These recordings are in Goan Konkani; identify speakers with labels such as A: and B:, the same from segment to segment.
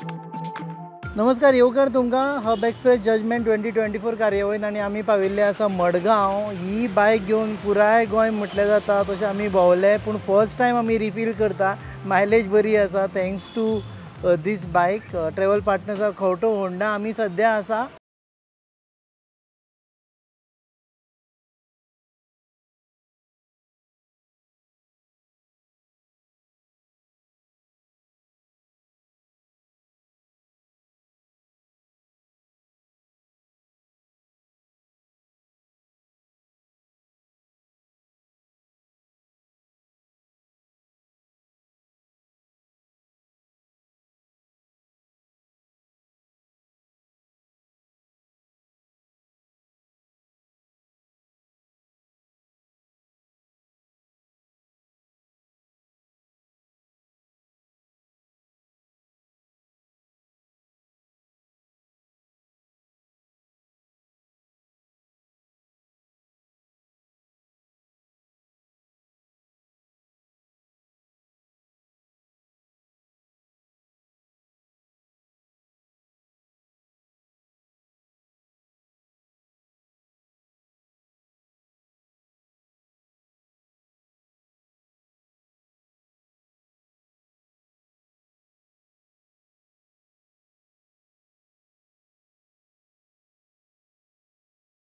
A: नमस्कार, येवकार तुमकां हब एक्सप्रेस जजमेंट 2024 कार्यावळीन आनी आमी पाविल्ले आसा मडगांव. ही बायक घेवन पुराय गोंय म्हटलें जाता तशें आमी भोंवले, पूण फर्स्ट टायम आमी रिफील करता. मायलेज बरी आसा thanks to this bike. Travel partners Khaunte Honda आमी सद्या आसा.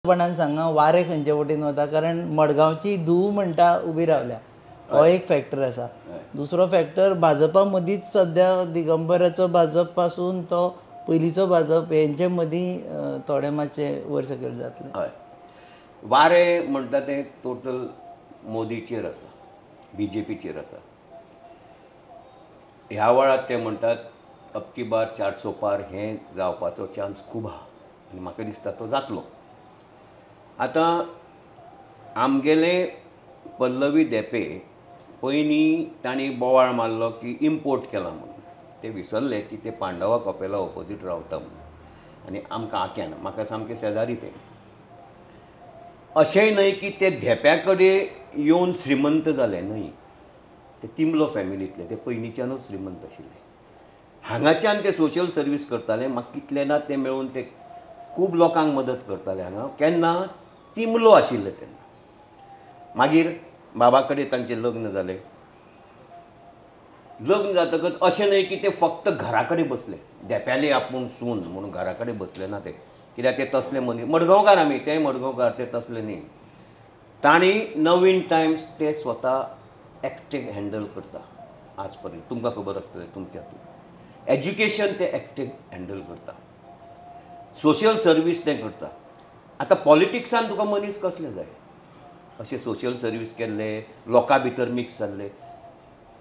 A: पणान सांगा वारें खंयचे वटेन वता, कारण मडगांवची धूव म्हणटा उबी रावल्या, हो एक फॅक्टर आसा. दुसरो फॅक्टर भाजपा मदींच सद्या दिगंबराचो भाजप पासून तो पयलींचो भाजप हेंचे मदीं थोडे मातशे वयर सकयल जातले.
B: हय, वारें म्हणटा तें टोटल मोदीचेर आसा, बीजेपीचेर आसा. ह्या वेळार ते म्हणटात अबकी बार 400 पार हें जावपाचो चान्स खूब आहा आनी म्हाका दिसता तो जातलो. आतां आमगेले पल्लवी धेंपे पयलीं तांणी बोवाळ मारलो की इम्पोर्ट केला म्हणून, ते विसरले की ते पांडवा कपेला ऑपोजीट रावता म्हणून आनी आमकां आक्यान म्हाका सामकें शेजारी ते. अशेंय न्हय की ते धेंप्या कडेन येवन श्रीमंत जाले न्हय, ते तिमलो फॅमिलींतले, ते पयलींच्यानूच श्रीमंत आशिल्ले. हांगाच्यान ते सोशल सर्वीस करताले, म्हाका कितले ना ते मेळून ते खूब लोकांक मदत करताले हांगा. केन्ना तिमलो आशिल्ले तेन्ना. मागीर बाबा कडेन तांचें लग्न जालें. लग्न जातकच अशें न्हय की ते फक्त घरा कडेन बसले, धेंप्याले आपूण सून म्हणून घरा कडेन बसले ना ते, कित्याक ते तसले मनीस. मडगांवकार आमी, ते मडगांवकार, ते तसले न्ही. तांणी नवीन टायम्स ते स्वता एकटे हँडल करता आज पर्यंत, तुमकां खबर आसतलें तुमच्या हातूंत. एज्युकेशन ते एकटे हँडल करता, सोशल सर्वीस तें करता. आतां पॉलिटिक्सान तुका मनीस कसले जाय, अशें सोशल सर्वीस केल्ले, लोकां भितर मिक्स जाल्ले.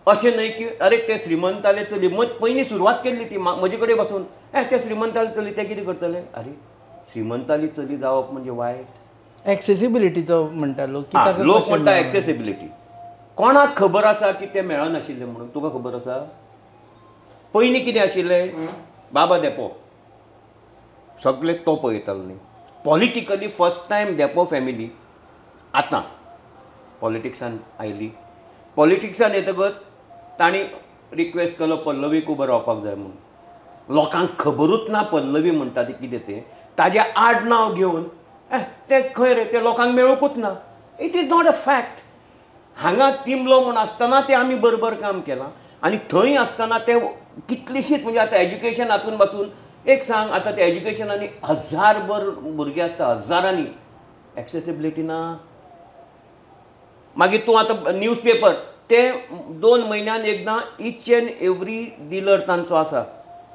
B: अशें न्हय की अरे ते श्रीमंताले चली, पयलीं सुरवात केल्ली ती म्हजे कडेन बसून, ए ते श्रीमंताले चली ते कितें करतले. अरे श्रीमंताली चली जावप म्हणजे वायट.
A: एक्सेसिबिलिटीचो म्हणटा लोक,
B: लोक म्हणटा एक्सेसिबिलिटी. कोणाक खबर आसा की ते मेळनाशिल्ले म्हणून? तुका खबर आसा पयलीं कितें आशिल्लें? बाबा धेंपो सगळे तो पळयतालो न्ही. Politically first time Dempo family आतां पॉलिटिक्सान आयली. पॉलिटिक्सान येतकच तांणी रिक्वेस्ट केलो पल्लवीक उबो रावपाक जाय म्हणून. लोकांक खबरूच ना पल्लवी म्हणटा ती कितें तें, ताजें आडनांव घेवन तें खंय रे, तें लोकांक मेळुंकूच ना. It is not a fact. हांगा तिमलो म्हूण आसतना तें आमी बरोबर काम केलां आनी थंय आसतना ते कितलीशींच म्हणजे आतां एज्युकेशन हातून पासून एक सांग, आतां ते एज्युकेशनांनी हजारभर भुरगीं आसता, हजारांनी, एक्सेसिबिलिटी ना. मागीर तूं आतां न्यूज पेपर ते 2 म्हयन्यान एकदां इच एंड एवरी डिलर तांचो आसा,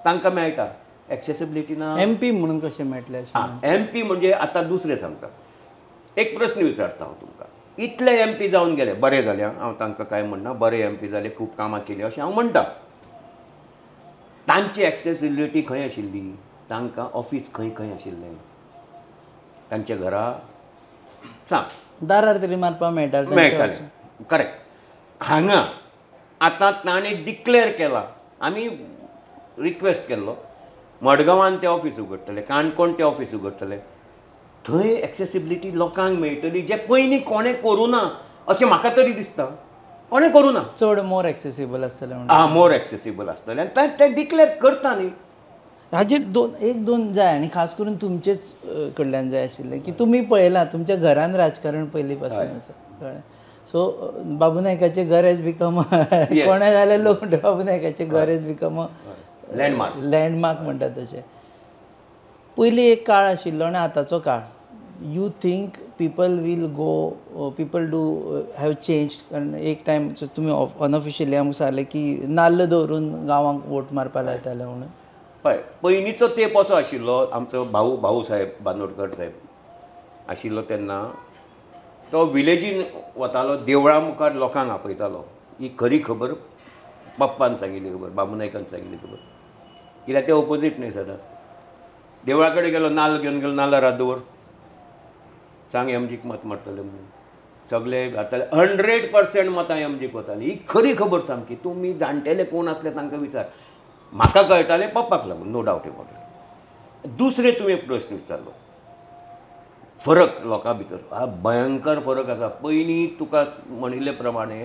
B: तांकां मेळटा. एक्सेसिबिलिटी ना.
A: एम पी म्हणून कशें मेळटलें?
B: एम पी म्हणजे आतां दुसरें सांगता, एक प्रस्न विचारता हांव तुमकां. इतले एम पी जावन गेले, बरें जालें, हांव तांकां कांय म्हणना, बरे एम पी जाले, खूब कामां केलीं अशें हांव म्हणटा. तांची एक्सेसिबिलिटी खंय आशिल्ली? तांकां ऑफीस खंय खंय आशिल्लें? तांच्या घरा सांग,
A: दारार तरी मारपाक मेळटालें.
B: मेळटालें, करेक्ट. हांगा आतां ताणें डिक्लेर केलां, आमी रिक्वेस्ट केल्लो, मडगांवान ते ऑफीस उगडटले, काणकोण ते ऑफीस उगडटले, थंय एक्सेसिबिलिटी लोकांक मेळटली जे पयलीं कोणें करूं ना अशें म्हाका तरी दिसता. कोणें करूं ना.
A: चड मोर एक्सेसिबल आसतलें.
B: आं, मोर एक्सेसिबल आसतलें आनी तें डिक्लेर करता न्ही.
A: हाजेर एक दोन जाय आनी खास करून तुमचेच कडल्यान जाय आशिल्लें की तुमी पळयलां तुमच्या घरान राजकारण पयलीं पासून आसा, कळ्ळें. सो बाबू नायकाचें घर हेज बिकम, कोणें जाल्यार लोक म्हणटा बाबू नायकाचें घर has become a
B: landmark,
A: landmark म्हणटा तशें. पयलीं एक काळ आशिल्लो आनी आतांचो काळ, you think people will go, people do have change? कारण एक टायम तुमी अनऑफिशियली आमकां सांगलें की नाल्ल दवरून गांवांक वोट मारपाक लायताले म्हणून.
B: पळय, पयलींचो तेंप असो आशिल्लो, आमचो भाऊ साहेब बांदोडकर साहेब आशिल्लो तेन्ना तो विलेजीन वतालो, देवळा मुखार लोकांक आपयतालो. ही खरी खबर पप्पान सांगिल्ली खबर, बाबू नायकान सांगिल्ली खबर, कित्याक ते ओपोजीट न्ही सदांच. देवळा कडेन गेलो, नाल्ल घेवन गेलो, नाल्लार हात दवर, सांग एमजीक मत मारतले म्हणून. सगळे घातले 100% मतां एमजीक वतालीं. ही खरी खबर सामकी. तुमी जाणटेले कोण आसले तांकां विचार. म्हाका कळटालें पप्पाक लागून, नो डावट एबावट it. दुसरें तुवें प्रश्न विचारलो, फरक लोकां भितर भयंकर फरक आसा. पयलीं तुका म्हणिल्ले प्रमाणे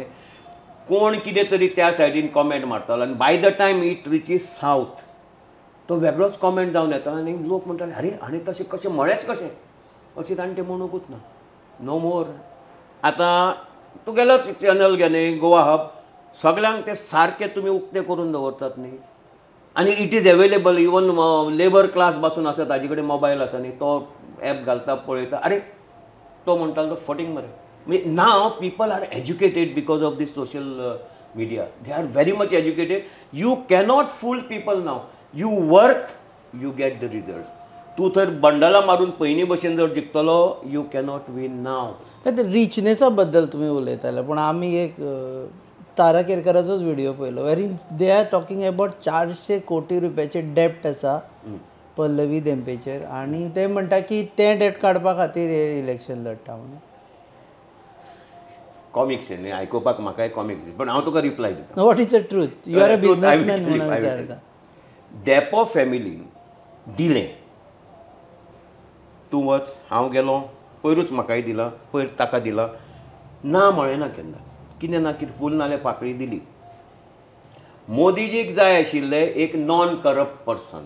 B: कोण कितें तरी त्या सायडीन कॉमेंट मारतालो आनी by the time it reaches south तो वेगळोच कॉमेंट जावन येता आनी लोक म्हणटाले अरे आनी तशें कशें म्हळेंच कशें, अशें ताणें तें म्हणूंकूच ना. नो मोर. आतां तुगेलोच चॅनल घे न्ही गोवा हब, सगळ्यांक ते सारके तुमी उक्ते करून दवरतात न्ही, आनी it is available. Even labour class पासून आसा ताजे कडेन मोबायल आसा न्ही, तो एप घालता पळयता, अरे तो म्हणटालो तो फटींग मरे. म्हणजे now people are educated because of this social media. They are very much educated. You cannot fool people now. You work, you get the results. तूं थंय बंडलां मारून पयलीं भशेन जर जिखतलो, you cannot win नाव.
A: ते रिचनेसा बद्दल तुमी उलयताले, पूण आमी एक तारा केरकराचोच व्हिडियो पळयलो where they are talking about 400 कोटी रुपयाचे डेप्ट आसा पल्लवी धेंपेचेर, आनी ते म्हणटा की तें डेप्ट काडपा खातीर हे इलेक्शन लढटा म्हणून.
B: कॉमिक्स न्ही आयकुपाक म्हाकाय कॉमिक्स, पण हांव तुका रिप्लाय दिता.
A: What is a truth? You are a businessman म्हणून विचारता.
B: धेंपो फॅमिलीन दिलें, तूं वच, हांव गेलो, पयरूच म्हाकाय दिलां, पयर ताका दिलां, ना म्हळें ना केन्नाच, कितें ना कितें फूल नाल्यार पाकळी दिली. मोदीजीक जाय आशिल्लें एक नॉन करप्ट पर्सन.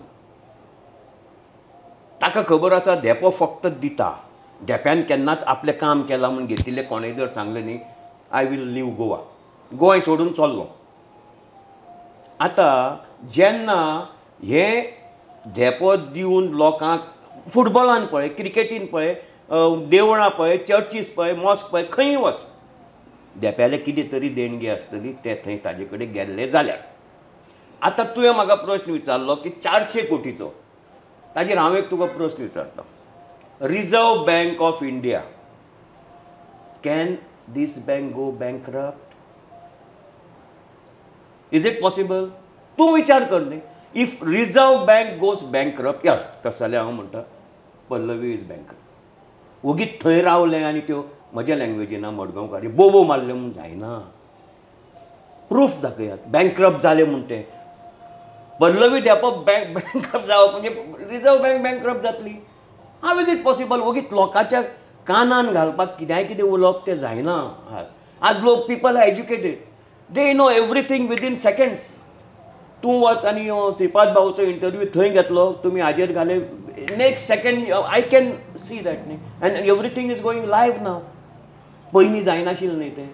B: ताका खबर आसा धेंपो फक्त दिता, धेंप्यान केन्नाच आपलें काम केलां म्हूण घेतिल्लें कोणें जर सांगलें न्ही, I will leave Goa, Goa सोडून चल्लो. आतां जेन्ना हे धेंपो दिवन लोकांक फुटबॉलान पळय, क्रिकेटीन पळय, देवळां पळय, चर्चीस पळय, मॉस्क पळय, खंय वच, धेंप्याले कितें तरी देणगी आसतली ते थंय ताजे कडेन गेल्ले जाल्यार. आतां तुवें म्हाका प्रश्न विचारलो की 400 कोटीचो, ताजेर हांव एक तुका प्रश्न विचारता. Reserve Bank of India, can this bank go bankrupt? Is it possible? तूं विचार कर न्ही. If Reserve Bank goes bankrupt, या तशें जाल्यार हांव म्हणटा पल्लवी is bankrupt. वोगीत थंय रावलें आनी त्यो म्हज्या लँग्वेजीन मडगांवकारी बोबो मारले म्हूण जायना, प्रूफ दाखयात बँकरप्ट जालें म्हूण तें. पल्लवी धेंपो बँक बँकरप्ट जावप म्हणजे रिजर्व बँक बँकरप्ट जातली. How is it possible? वोगीत लोकांच्या कानान घालपाक कित्याय कितें उलोवप तें जायना. आज आज लोक people are educated, they know everything within seconds. तूं वच आनी श्रीपाद भाऊचो इंटरव्यू थंय घेतलो, तुमी हाजेर घाले, next second I can see that न्ही, and everything is going live now. पयलीं जायनाशिल्लें न्ही तें.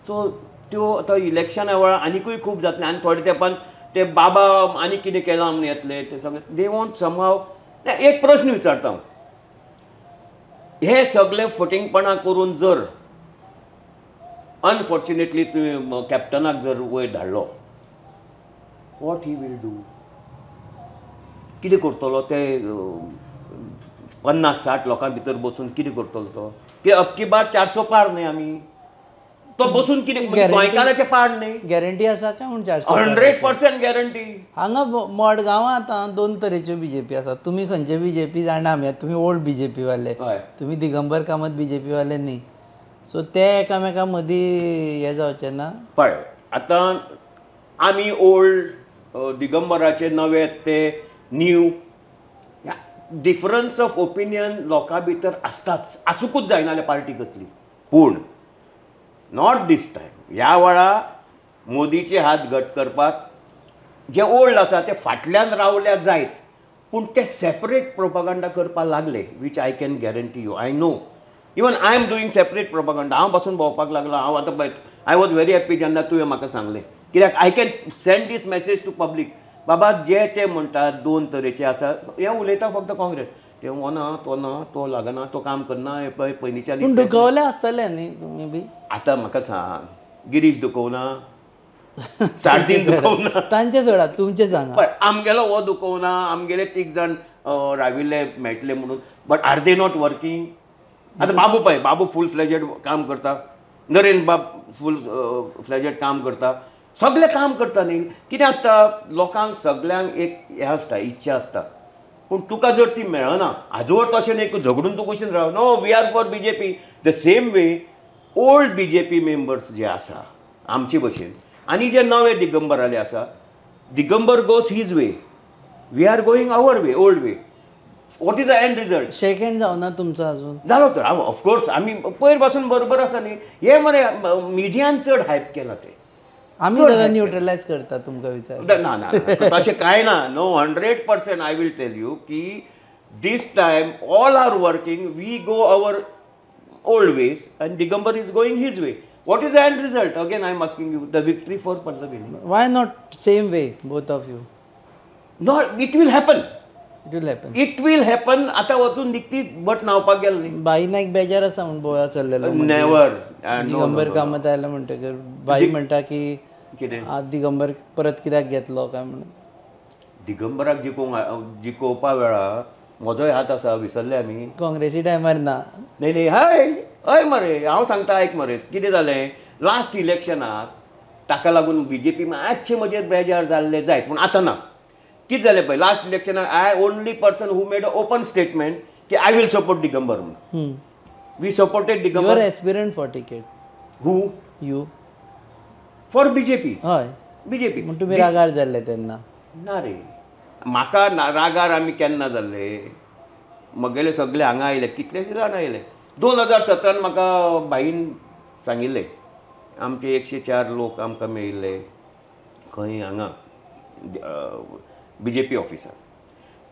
B: सो त्यो आतां इलेक्शना वेळार आनिकूय खूब जातलें, आनी थोडे तेंपान ते बाबा आनी कितें केलां म्हूण येतले ते सगळे. They want somehow. एक प्रश्न विचारता हांव, हे सगळे फटींगपणां करून जर अनफॉर्च्युनेटली तुवें कॅप्टनाक जर वयर धाडलो, what he will do? कितें करतलो ते 50-60 लोकां भितर बसून कितें करतलो तो? की अबकी बार 400 पार न्ही आमी, तो बसून कितें गोंयकाराचें पार न्ही.
A: गॅरंटी आसा काय म्हूण 400?
B: 100% गॅरंटी.
A: हांगा मडगांवां आतां दोन तरेच्यो बीजेपी आसा. तुमी खंयचे बीजेपी जाणा आमी, तुमी ओल्ड बीजेपी वाले, तुमी दिगंबर कामत बीजेपी वाले न्ही. सो ते एकामेकां मदीं हें जावचें ना.
B: पळय आतां आमी ओल्ड, दिगंबराचे नवे, ते न्यू, डिफरन्स ऑफ ओपिनियन लोकां भितर आसताच, आसुकूच जायना जाल्यार पार्टी कसली. पूण Not this time. ह्या वेळा मोदीचे हात घट करपाक जे ओल्ड आसा ते फाटल्यान रावल्या जायत, पूण ते सेपरेट प्रोपागंडा करपाक लागले, which I can guarantee you. I know, even I am doing separate propaganda. हांव पासून भोंवपाक लागलो. हांव आतां पळय, I was very happy जेन्ना तुवें म्हाका सांगलें, कित्याक I can send this message to public. बाबा जे ते म्हणटात दोन तरेचे आसा, हें उलयता फक्त काँग्रेस, ते हो ना, तो ना, तो लागना, तो काम करना, हे पळय पयलींच्या.
A: पूण दुखवले आसतले न्ही तुमी बी?
B: आतां म्हाका सांग, गिरीश दुखोवना, साडतीन दुखोवना,
A: तांचे सोडा, तुमचे सांगा.
B: पळय आमगेलो हो दुखोवना, आमगेले तीग जाण राविल्ले मेळटले म्हणून, but are they not working? आतां बाबू पळय, बाबू फूल फ्लेजेड काम करता, नरेंद्र बाब फूल फ्लेजेड काम करता, सगळे काम करता न्ही. कितें आसता, लोकांक सगल्यांक एक हें आसता, इच्छा आसता, पूण तुका जर ती मेळना, आजवर तशें न्ही झगडून तूं कशें राव. No, we are for BJP. The same way old BJP members जे आसा आमचे भशेन, आनी जे नवे दिगंबराले आसा, Digambar goes his way, we are going our way, old way. What is the end result?
A: Shake hand जावना तुमचो अजून?
B: जालो तर, ऑफकोर्स आमी पयर पासून बरोबर आसा न्ही. हे मरे मिडियान चड हायप केला ते,
A: आमी दादा न्यूट्रलायज करता तुमकां विचार.
B: ना ना, तशें कांय ना. No, 100% I will tell you की this time all are working, we go our old ways and Digambar is going his way. What is the end result? Again I am asking you, the victory for Pallavi.
A: Why not same way both of you?
B: Not, it will happen.
A: It will happen.
B: It will happen. आतां वचून निकतीच बट न्हांवपाक गेल न्ही.
A: बाई नायक बेजार आसा म्हूण बोवाळ चल्लेलो.
B: नेवर.
A: दिगंबर कामत आयलो म्हणटकीर बाई म्हणटा की
B: कितें
A: दिगंबर परत कित्याक घेतलो काय म्हणून.
B: दिगंबराक जिखोवंक, जिखोवपा वेळार म्हजोय हात आसा, विसरले आमी
A: काँग्रेसी टायमार ना.
B: न्ही न्ही, हय हय मरे, हांव सांगता आयक मरे, कितें जालें लास्ट इलेक्शनाक ताका लागून बीजेपी मातशें म्हजेर बेजार जाल्ले जायत, पूण आतां ना. कितें जालें पळय, last इलेक्शनाक I only person who made a open statement की I will support Digambar म्हणून. We supported Digambar.
A: You are aspirant for ticket.
B: Who?
A: You
B: for BJP.
A: हय,
B: बीजेपी.
A: म्हण तुमी रागार जाल्ले तेन्ना?
B: ना रे, म्हाका रागार आमी केन्ना जाल्ले, म्हगेले सगळे हांगा आयले, कितलेशे जाण आयले. 2017 म्हाका भाईन सांगिल्लें, आमचे 104 लोक आमकां मेळिल्ले खंय हांगा बीजेपी ऑफिसार.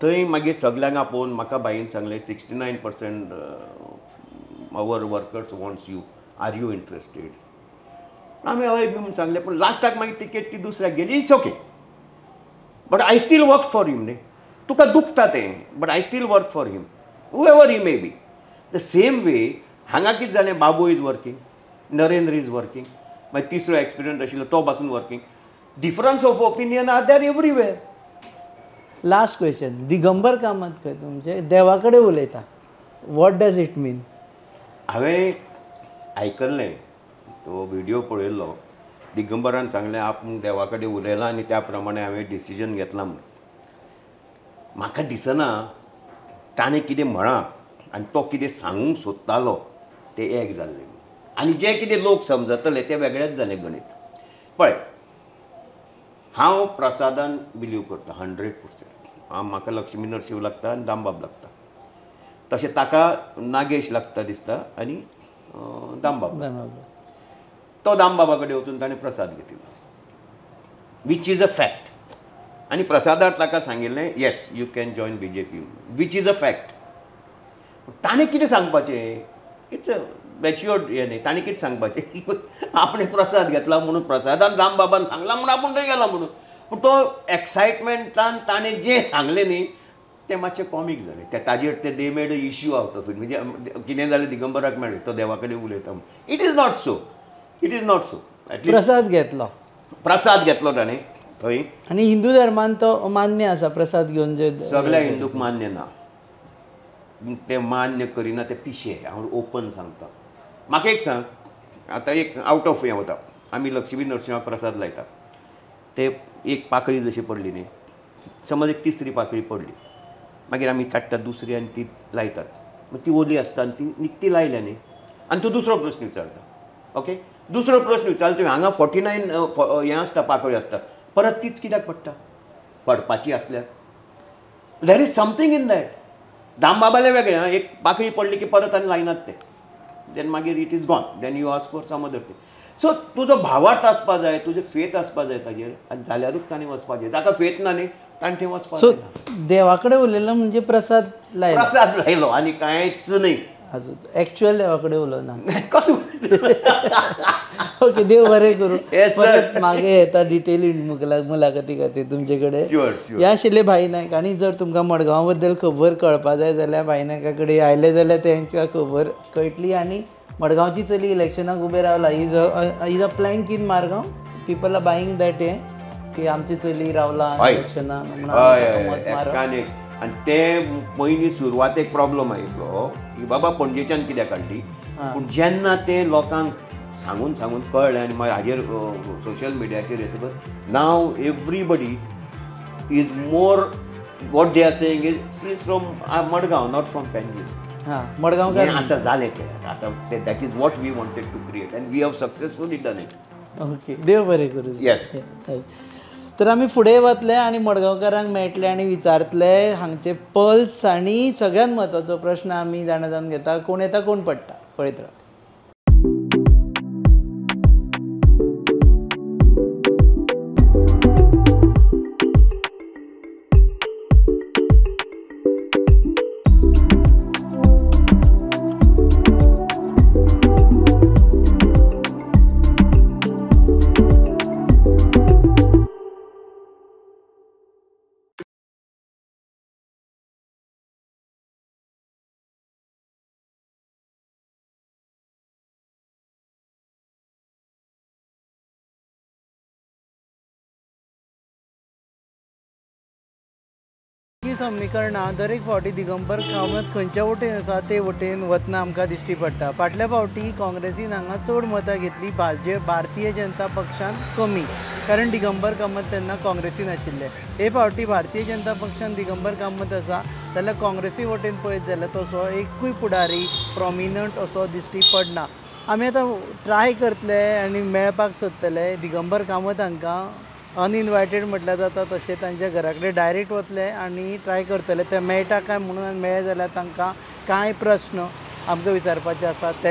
B: थंय मागीर सगल्यांक आपोवन म्हाका भाईन सांगलें, 69% our workers wants you, are you interested? आमी हय बी म्हूण सांगलें, पूण लास्टाक मागीर तिकेट ती दुसऱ्याक गेली. It's okay, but I still work for him न्ही. तुका दुखता तें, but I still work for him, whoever he may be. The same way हांगा कितें जालें, Babu is working, Narendra is working, मागीर तिसरो एक्सपिरियन्स आशिल्लो तो पासून working. Difference of opinion are there everywhere.
A: Last question, Digambar Kamat खंय तुमचे देवा कडेन उलयता, what does it mean?
B: हांवें आयकल्लें, तो व्हिडियो पळयल्लो, दिगंबरान सांगलें आपूण देवा कडेन उलयलां आनी त्या प्रमाणे हांवें डिसिजन घेतलां म्हूण. म्हाका दिसना ताणें कितें म्हळां आनी तो कितें सांगूंक सोदतालो तें एक जाल्लें, आनी जें कितें लोक समजतले तें वेगळेंच जालें गणीत. पळय, हांव प्रसादान बिलीव करता 100%. हांव, म्हाका लक्ष्मी नरशिंव लागता आनी दामबाब लागता, तशें ताका नागेश लागता दिसता आनी दामबाब. तो दामबाबा कडेन वचून ताणें प्रसाद घेतिल्लो, which is a fact. आनी प्रसादार ताका सांगिल्लें, yes you can join BJP, which is a fact. ताणें कितें सांगपाचें, it's a matured हें न्ही. ताणें कितें सांगपाचें, आपणें प्रसाद घेतला म्हणून, प्रसादान दामबाबान सांगलां म्हणून आपूण थंय गेला म्हणून. पूण तो एक्सायटमेंटान ताणें जें सांगलें न्ही तें मातशें कॉमीक जालें. ते ताजेर ते they made a issue out of it. म्हणजे कितें जालें, दिगंबराक मेळ्ळें, तो देवा कडेन उलयता म्हणून. It is not so, it is not so. At least
A: प्रसाद घेतलो,
B: प्रसाद घेतलो ताणें थंय.
A: आनी हिंदू धर्मान तो मान्य आसा प्रसाद घेवन? जे
B: सगळ्या हिंदूक मान्य ना, ते मान्य करिना, ते पिशे. हांव ओपन सांगता. म्हाका एक सांग, आतां एक आवट ऑफ हें वता, आमी लक्ष्मी नरसिंहाक प्रसाद लायता, ते एक पाकळी जशी पडली न्ही, समज एक तिसरी पाकळी पडली, मागीर आमी काडटात दुसरी आनी ती लायतात, मागीर ती ओली आसता आनी ती निकती लायल्या न्ही, आनी तूं दुसरो प्रस्न विचारता. ओके, दुसरो प्रस्न विचारता तुवें, हांगा 49 हें आसता, पाकळी आसता, परत तीच कित्याक पडटा? पडपाची आसल्यार there is something in that. दामबाबालें वेगळें आं, एक पाकळी पडली की परत आनी लायनात ते, देन मागीर it is gone, then you ask for some other thing. So तुजो भावार्थ आसपा जाय, तुजें फेथ आसपा जाय ताजेर, आनी जाल्यारूच ताणें वचपा जाय. ताका फेथ ना न्ही, ताणें थंय वचपा
A: सो देवा कडेन उलयलो म्हणजे प्रसाद लायलो,
B: प्रसाद लायलो आनी कांयच न्ही.
A: अजून एक्चुअल देवा कडेन उलोवना
B: कसो.
A: ओके, देव बरें करूं. परत मागीर येता डिटेली मुलाखती खातीर तुमचे कडेन. हे आशिल्ले भाई नायक. आनी जर तुमकां मडगांव बद्दल खबर कळपा जाय जाल्यार भाई नायका कडेन आयले जाल्यार तेंकां खबर कळटली. आनी मडगांवची चली इलेक्शनाक उबें रावला, is a plank in Margao, people are buying that हें की आमची चली रावला इलेक्शनाक म्हणून.
B: आनी ते पयलीं सुरवातेक प्रॉब्लम आयिल्लो की बाबा पणजेच्यान कित्याक काडली, पूण जेन्ना ते लोकांक सांगून सांगून कळ्ळें आनी मागीर हाजेर सोशल मिडियाचेर येतकच now everybody is more what they are saying is she is from Madgaon, not from Panaji.
A: हां, मडगांव
B: आतां जालें तें, आतां तें that is what we wanted to create and we have successfully done it.
A: Okay, देव बरें करूं.
B: येस.
A: तर आमी फुडें वतले आनी मडगांवकारांक मेळटले आनी विचारतले हांगचे पल्स, आनी सगळ्यांत म्हत्वाचो प्रश्न आमी जाणा जावन घेता, कोण येता कोण पडटा. पळयत राव. समीकरणां दर एक फावटी दिगंबर कामत खंयच्या वटेन आसा ते वटेन वतना आमकां दिश्टी पडटा. फाटल्या फावटी काँग्रेसीन हांगा चड मतां घेतली, भारतीय जनता पक्षान कमी, कारण दिगंबर कामत तेन्ना काँग्रेसीन आशिल्ले. हे फावटी भारतीय जनता पक्षान दिगंबर कामत आसा जाल्यार काँग्रेसी वटेन पळयत जाल्यार तसो एकूय फुडारी प्रोमिनंट असो दिश्टी पडना. आमी आतां ट्राय करतले आनी मेळपाक सोदतले दिगंबर कामत हांकां. अनइनवायटेड म्हटल्यार जाता तशें तांच्या घरा कडेन डायरेक्ट वतले आनी ट्राय करतले ते मेळटा काय म्हणून. मेळ्ळे जाल्यार तांकां कांय प्रस्न आमकां विचारपाचे आसा ते.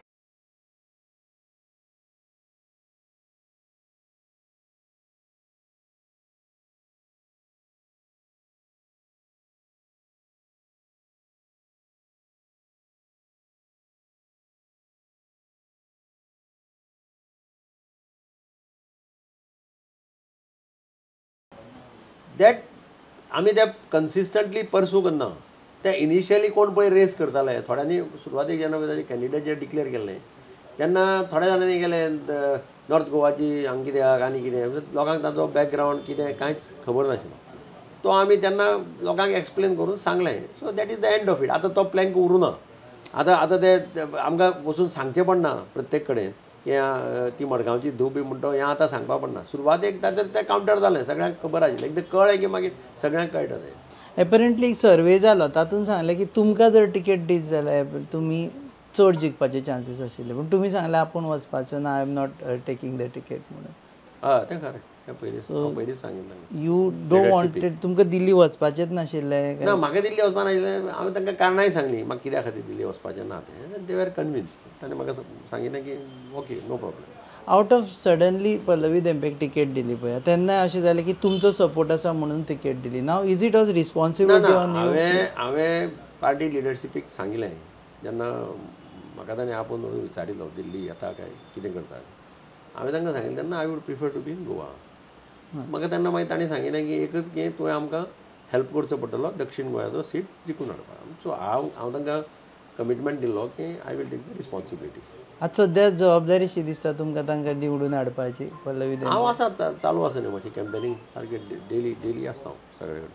C: That आमी ते कन्सिस्टंटली परसू करना. ते इनिशियली कोण पळय रेस करताले, थोड्यांनी सुरवातेक जेन्ना ताजे कॅन्डिडेट जे डिक्लेअर केल्ले तेन्ना थोड्या जाणांनी गेले नॉर्थ गोवाची हांगा कित्याक आनी कितें, लोकांक ताचो बॅकग्रावंड कितें कांयच खबर नाशिल्लो. तो आमी तेन्ना लोकांक एक्सप्लेन करून सांगलें. So that is the end of it. आतां तो प्लँक उरूना. आतां आतां ते आमकां वचून सांगचें पडना प्रत्येक कडेन की ती मडगांवची धूव बी म्हणटा हें आतां सांगपाक पडना. सुरवातेक ताचेर तें कावंटर जालें, सगळ्यांक खबर आशिल्लें. एकदां कळ्ळें की मागीर सगळ्यांक कळटा तें.
A: एपरंटली एक सर्वे जालो तातूंत सांगलें की तुमकां जर टिकेट दीत जाल्यार तुमी चड जिखपाचे चान्सीस आशिल्ले, पूण तुमी सांगलें आपूण वचपाचो ना, I am not taking the ticket म्हणून.
C: हय, तें खरें, तें पयलींच सांगिल्लें.
A: You don't wanted, तुमकां दिल्ली वचपाचेंच नाशिल्लें?
C: ना, म्हाका दिल्ली वचपा नाशिल्लें. हांवें तांकां कारणांय सांगलीं म्हाका कित्या खातीर दिल्ली वचपाचें ना तें. दे वर कन्विन्स्ड. ताणें म्हाका सांगिल्लें की okay, no problem.
A: Out of suddenly Pallavi धेंपेक ticket दिली पळय, तेन्ना अशें जालें की तुमचो सपोर्ट आसा म्हणून तिकेट दिली. Now is it was responsibility on you?
C: हांवें पार्टी लिडरशिपीक सांगिल्लें जेन्ना म्हाका ताणें आपोवन विचारिल्लो दिल्ली येता काय कितें करता, हांवें तांकां सांगिल्लें तेन्ना I would prefer to be in Goa. म्हाका तेन्ना मागीर ताणें सांगिल्लें की एकच की तुवें आमकां हेल्प करचो पडटलो दक्षीण गोंयाचो सीट जिखून हाडपाक. सो हांव तांकां कमिटमेंट दिल्लो की I will take the responsibility.
A: आतां सद्या जबाबदारी शी दिसता तुमकां तांकां निवडून हाडपाची पल्लवी?
C: हांव आसा, चालू आसा न्ही म्हजी कॅम्पेनींग सारकें डेली डेली आसता हांव सगळे कडेन.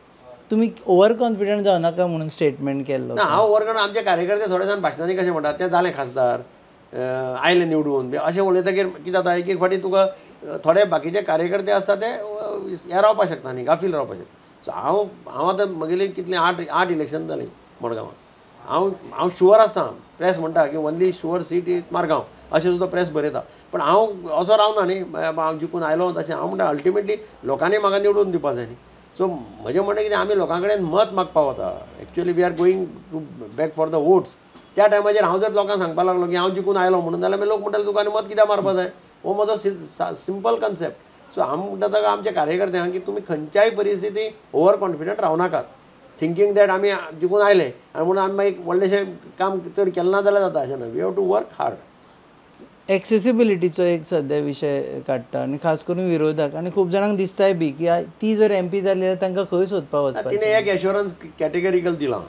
A: तुमी ओवर कॉन्फिडंट जावं नाका म्हणून स्टेटमेंट केल्लो?
C: ना, हांव ओवर कॉन्फिडंट. आमचे कार्यकर्ते थोडे जाण भाशणांनी कशें म्हणटात तें जालें खासदार आयले निवडून अशें उलयतकीर कितें जाता, एक एक फावटी तुका थोडे बाकीचे कार्यकर्ते आसता ते हे रावपाक शकता न्ही, गाफील रावपाक शकता. सो हांव आतां म्हगेली कितलीं आठ इलेक्शन जालीं मडगांवां. हांव शुवर आसता. प्रेस म्हणटा की only sure seat is Margao अशें सुद्दां प्रेस बरयता, पण हांव असो रावना न्ही हांव जिखून आयलो तशें. हांव म्हणटा अल्टिमेटली लोकांनी म्हाका निवडून दिवपा जाय न्ही. सो म्हजें म्हणणें कितें, आमी लोकां कडेन मत मागपाक वता. Actually we are going to beg for the votes. त्या टायमाचेर हांव जर लोकांक सांगपाक लागलो की हांव जिखून आयलो म्हणून, जाल्यार मागीर लोक म्हणटाले तुका आनी मत कित्याक मारपा जाय, हो म्हजो सिंपल कन्सेप्ट. सो हांव म्हणटा ताका आमच्या कार्यकर्त्यांक की तुमी खंयच्याय परिस्थिती ओवर कॉन्फिडंट रावनाकात, थिंकींग that आमी जिखून आयले आनी म्हणून आमी मागीर व्हडलेशें काम चड केलें ना जाल्यार जाता, अशें ना. We have to work hard.
A: एक्सेसिबिलिटीचो एक सद्या विशय काडटा आनी खास करून विरोधक आनी खूब जाणांक दिसताय बी की ती जर एम पी जाली जाल्यार तांकां खंय सोदपाक वचपाचें.
C: तिणें एक एश्योरन्स कॅटेगरिकल दिलां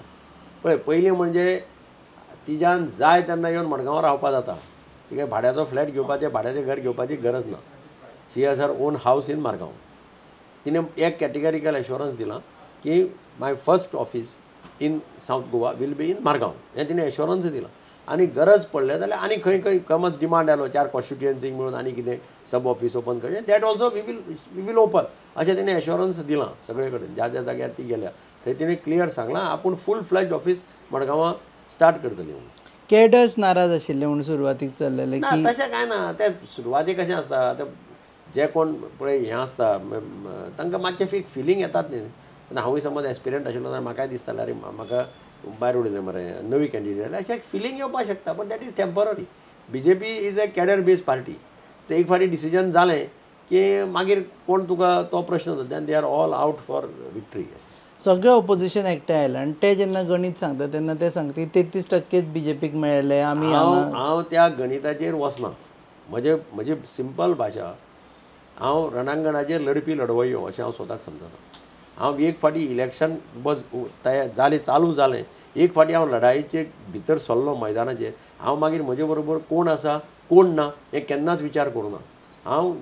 C: पळय, पयलीं म्हणजे तिज्यान जाय तेन्ना येवन मडगांवां रावपा जाता, तिका भाड्याचो फ्लॅट घेवपाचें, भाड्याचें घर घेवपाची गरज ना. She has her own house in Margao. तिणें एक कॅटेगरिकल एश्योरन्स दिलां की my first office in South Goa will be in Margao, हें तिणें एश्योरन्स दिलां. आनी गरज पडलें जाल्यार आनी खंय खंय कमत डिमांड आयलो 4 कॉन्स्टिट्युएन्सीक मेळून आनी कितें सब ऑफीस ओपन करचें, that also we will open, अशें तिणें एश्योरन्स दिलां सगळे कडेन. ज्या ज्या जाग्यार ती गेल्या थंय तिणें क्लियर सांगलां आपूण फूल फ्लॅज ऑफीस मडगांवां स्टार्ट करतली म्हणून.
A: कॅडर्स नाराज आशिल्ले म्हणून सुरवातीक चल्लेलें
C: ना, तशें कांय ना. ते सुरवातीक कशें आसता, ते जे कोण पळय हें आसता तांकां मातशें एक फिलींग येतात न्ही. हांवूय समज एस्पिरंट आशिल्लो जाल्यार म्हाकाय दिसतालें अरे म्हाका भायर उडयलें मरे, नवी कॅन्डिडेट, अशें एक फिलींग येवपाक शकता. पण that is temporary. B J P is a cadre based party. ते एक फावटी डिसिजन जालें की मागीर कोण तुका तो प्रश्न जाता, they are all out for victory.
A: सगळें ओपोजिशन एकठांय आयलें आनी ते जेन्ना गणीत सांगता तेन्ना ते सांगता 33% बी जे पीक मेळ्ळे. आमी
C: हांव त्या गणिताचेर वचना. म्हजे म्हजी सिंपल भाशा, हांव रणांगणाचेर लढपी लढवयो अशें हांव स्वताक समजता. हांव एक फावटी इलेक्शन बस तयार जालें, चालू जालें, एक फावटी हांव लढायेचे भितर सरलो मैदानाचेर, हांव मागीर म्हजे बरोबर कोण आसा कोण ना हें केन्नाच विचार करूं ना. हांव